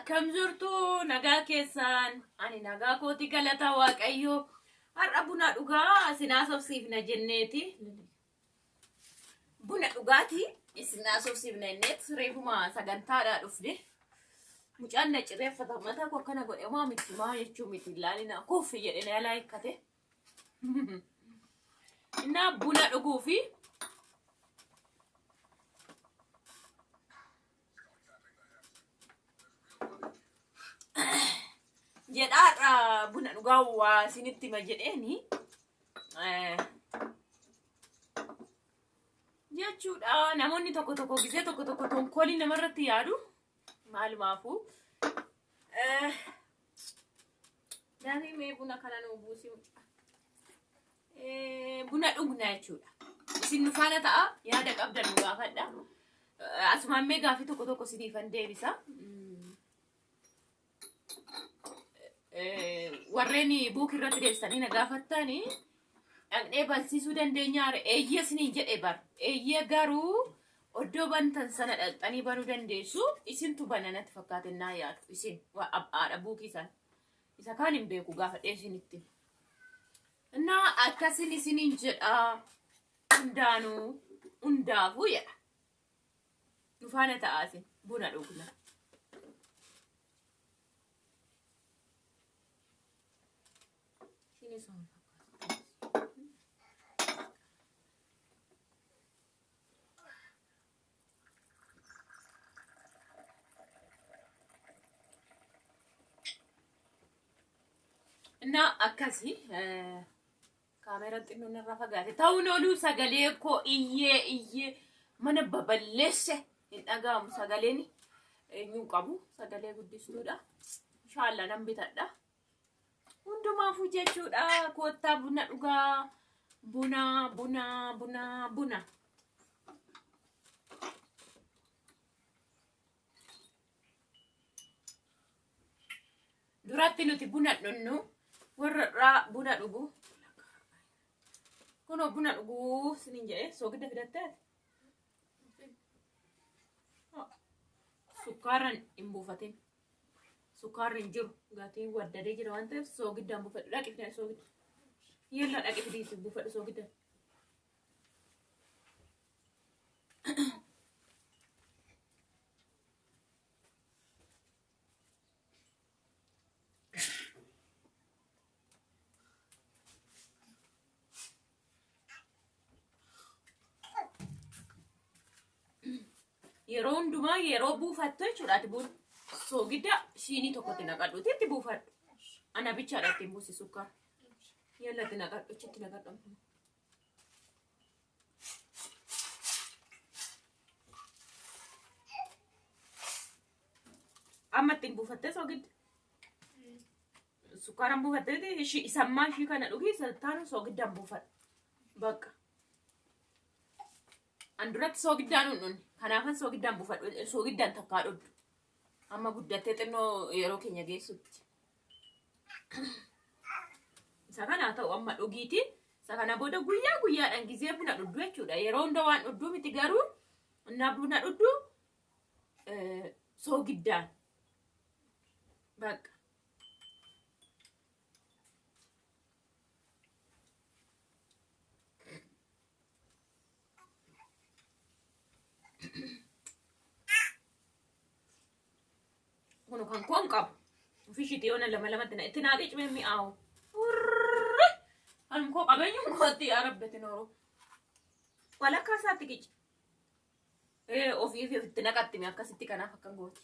Akkam jirtu nagaa keessan? Ani nagaa kooti galata Waaqayyoo. Har'a buna dhugaa isin haasofsiifna jenneeti. Buna dhugaatii isin haasofsiifna jenneet reefuma sagantaadhaa dhufne. Mucaan na cireeffata mataa koo akkana godhe maa miti maa jechuu miti ilaalina kuffi jedhe na yaalaa hiikkate. Innaa buna dhuguu fi jedhaadha buna dhugaa waa isinitti hima jedheeni jechuudha. Namoonni tokko tokko gisee tokko tokko tonkoolii namarratti yaadu maalumaafuu. Daafii mee buna kana nuu buusi mucaa. Buna dhugna jechuudha. Isin nu faana ta'a yaada qabdan nu gaafadha. Asumaan mee gaafii tokko tokko isiniifan deebisa. Warreen buuk irratti deebisanii na gaafattani dhaqnee barsiisuu dandeenyaa eeyyee isiniin jedhe bar. Eeyyee garuu oddoo bantan sana dhaqxanii banuu dandeessu. Isintu bana natti fakkaate naa yaadu. Isin haadha buukii sana. Isa kaan hin beeku gaafadhee isinitti. Innaa akkasin isiniin jedha hundaanuu hundaafuu jedha. Nu faana ta'aa isin buna dhugna. Isinis waan fakkaatu. Innaa akkasi kaameeraan xinnoon irraa fagaate ta'uun ooluu sagalee koo iyyee iyyee mana baballeesse hin dhaga'amu sagaleen eenyuun qabu sagalee guddistuudha. Inshaalla nan bitadha. Hundumaafuu jechuudha koottaa buna dhugaa buna buna buna buna. Duratti nuti buna dhunnu warra irraa buna dhugu. Kunoo buna dhuguu sinin jedhee soogidda fidattee ati? Sukkaara hin buufatin. Sukkaarri hin jiru. Gatiin waddadee jira waan ta'eef soogiddaan buufadhu. Dhaqi fidee soogidda. Yeellaa dhaqi fidii buufadhu soogidda. Yeroo hundumaa yeroo buufattu jechuudha ati buna soogidda siinii tokkotti naqadhuuti itti buufadhu. Ana bichaadha ittiin buusi sukkaara. Yalla itti naqadhu achitti naqadhu. Amma ittiin buufattee soogidda. Sukkaaraan buufattee ishii isammaa ishii kana dhugii taanu soogiddaan buufadhu. Bakka. An duratti soogiddaan hin dhunne. Kanaafan soogiddaan buufadhu. Soogiddaan takkaa dhuddu. Amma guddattee xinnoo yeroo keenya geessutti. Isa kana haa ta'u amma dhugiiti. Isa kana booda guyyaa guyyaadhaan gizee buna dhuddu jechuudha. Yeroo hunda waan dhudduu miti garuu innaa buna dhuddu soogiddaan. Bakka. Kun kan koon qabu. Ofii yoona lama lamatti na itti naa qicmee mi'aawu. Anum koo qabeenyum kootti yaa rabbeti nooru. Walakkaa isaatti qici. Ofii fi ofitti naqatti mi akkasitti kanaaf akkan gooti.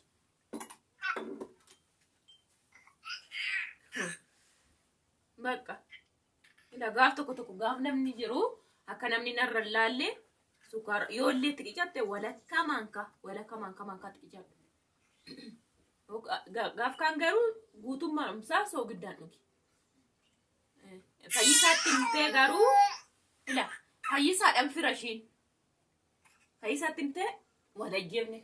Bakka. Ila gaaf tokko tokko gaaf namni jiru akka namni narra hin laalle sukkaara yoo illee itti qicatte walakkaa maankaa walakkaa maankaa maankaa itti qicadhu. Gaaf kaan garuu guutummaan isaa soogiddaan dhugi. Fayyisaatti himtee garuu ila fayyisaadhaan fira ishiin. Fayyisaatti himtee wal ajjeefne.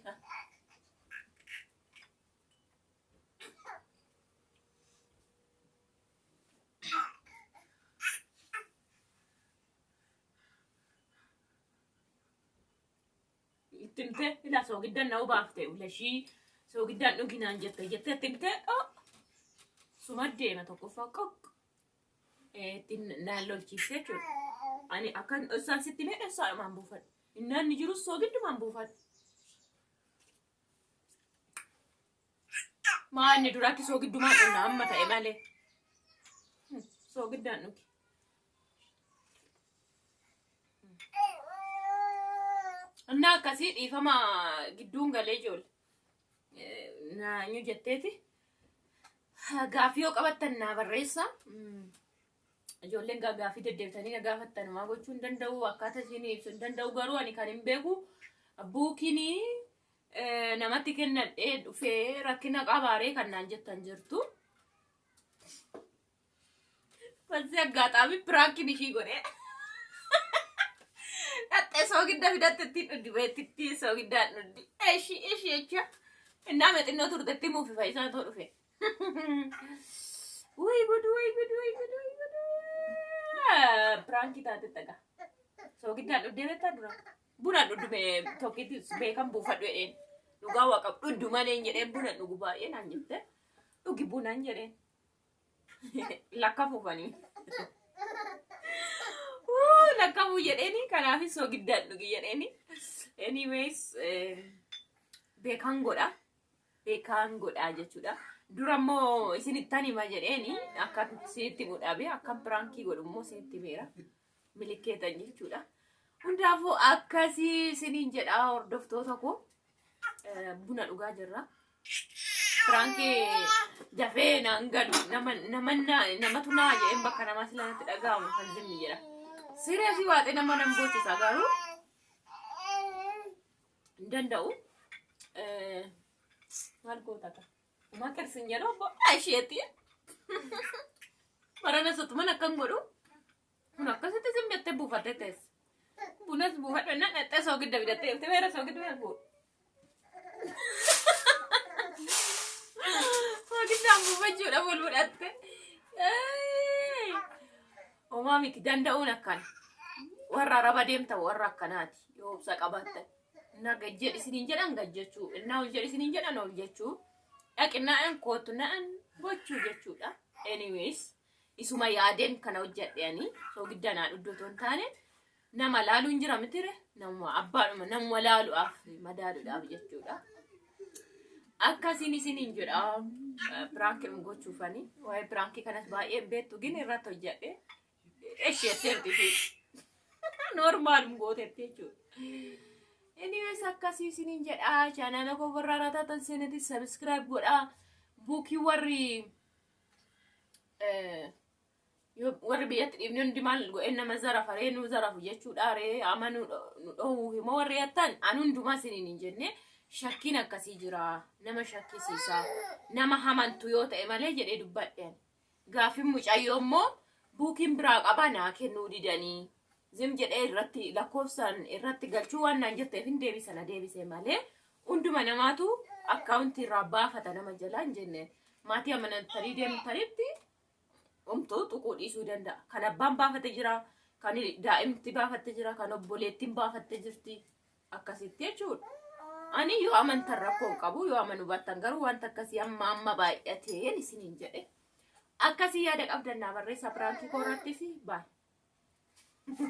Itti himtee ila soogiddan na obaafte ulashii Soogiddaan dhuginaan jette jettee itti himtee suma deema tokkoffaa qoq ittiin naan lolchiiste jechuudha. Ani akkan isaan sitti mee dhossaadhumaan buufadhu. Innaan ni jirus soogiddumaan buufadhu. Maa inni duratti soogiddumaan dhunna amma ta'e malee. Soogiddaan dhugi. Innaa akkasii dhiifama gidduun galee ijoolle. Naanyu jetteeti. Gaaffii yoo qabattan naa barreessa. Ijoolleen gaaffii deddeebitanii na gaafattan maa gochuu hin danda'u akkaataa isiin ibsuu hin danda'u garuu ani kan hin beeku buukinii namatti kennadhee dhufee rakkina qabaaree kan naan jettan jirtu. Bazzi aggaxaami piraankiin ishii godhee. Dhaxxee soogidda fidatte ittiin dhuddi beettitti soogiddaan dhuddi. Eshi eshi jecha. Innaa mexinnoo turtetti muufi faayisaa too dhufe. Wuy gud wuy gud wuy gud wuy gud. Piraankii taate dhaga. Soogiddaan dhuddee beektaa dura. Buna dhuddume tokkitti beekan buufadhu jedheen. Dhugaa waaqa dhuddu malee hin jedheen buna dhugu baay'ee naan jette. Dhugi bunaan jedheen. Lakka fuufanii. Lakka fuu jedheeni kanaafis soogiddaan dhugi jedheeni. Anyways beekan godha. Beekan godha jechuudha. Dura immoo isinittan hima jedheeni akka isinitti godhabe akka piraankii godhu immoo isinitti himeera. Milikkeetan jechuudha. Hundaafuu akkasii isiniin jedha hordoftoota koo. Buna dhugaa jirra. Piraankii dafee naan galu nama nama namatu naa jedheen bakka namaa sila natti dhaga'amu kan zimmi jedha. Siree fi waaxee nama nan boochisa garuu hin danda'u. Maal goota ka? Uma qirsin jedhu obbo isheetti. Barana sotuman akkan godhu. Kun akkasitti zim jettee buufattee teesse. Bunas buufadhu innaan dhaxxee soogidda bidattee dhuftee meera soogidda bira bu'u. Soogiddaan buufachuudha wal fudhatte. Homaa miti danda'uun akkana. Warra araba deemtan warra akkanaati yoo obsa qabaattan. Innaa gad jedhi isiniin jedhan gad jechuu. Innaa ol jedhi isiniin jedhan ol jechuu. Dhaqinnaa'an kootu na'an gochuu jechuudha. Anyways isuma yaadeen kana hojjedhe ani soogidda naa dhuddoo otoo hin taane nama laaluun jira mitire namuma abbaadhuma namuma laaluudhaaf madaaluudhaaf jechuudha. Akkasiin isiniin jedha piraankii gochuufani waa'ee piraankii kanas baay'ee hin beektu gin irratti hojjedhe esheetteerti ishee normaal gootetti jechuudha. Anyways akkasii isiniin jedha chaanaala koo warra haaraa taatan seenetti subscribe godhaa buukii warri warri biyyatti dhiifne hundi maal godhee nama zarafa ree nu zarafu jechuudha ree ama nu dhoowwu himoo warri jettan an hundumaa isiniin hin jenne shakkiin akkasii jira nama shakkisiisa nama hamantu yoo ta'e malee jedhee dubbadhe. Gaaffiin mucayyoo immoo buukiin biraa qabaa naa kennuu didanii zim jedhee irratti lakkoofsaan irratti galchuu waan naan jetteef hin deebisa na deebise malee hunduma namaatu akkaawuntii irraa baafata nama jalaa hin jenne maatii amanatanii deemtanitti homtuu tuquu dhiisuu danda'a. Kan abbaan baafate jira, kan daa'imti baafatte jira, kan obboleettiin baafatte jirti. Akkasitti jechuudha. Ani yoo amantan rakkoo hin qabu, yoo amanu baattan garuu wanta akkasii amma amma baay'ateen isiniin jedhe. Akkasii yaada qabdan naa barreessaa piraankii koo irrattis baay'ee.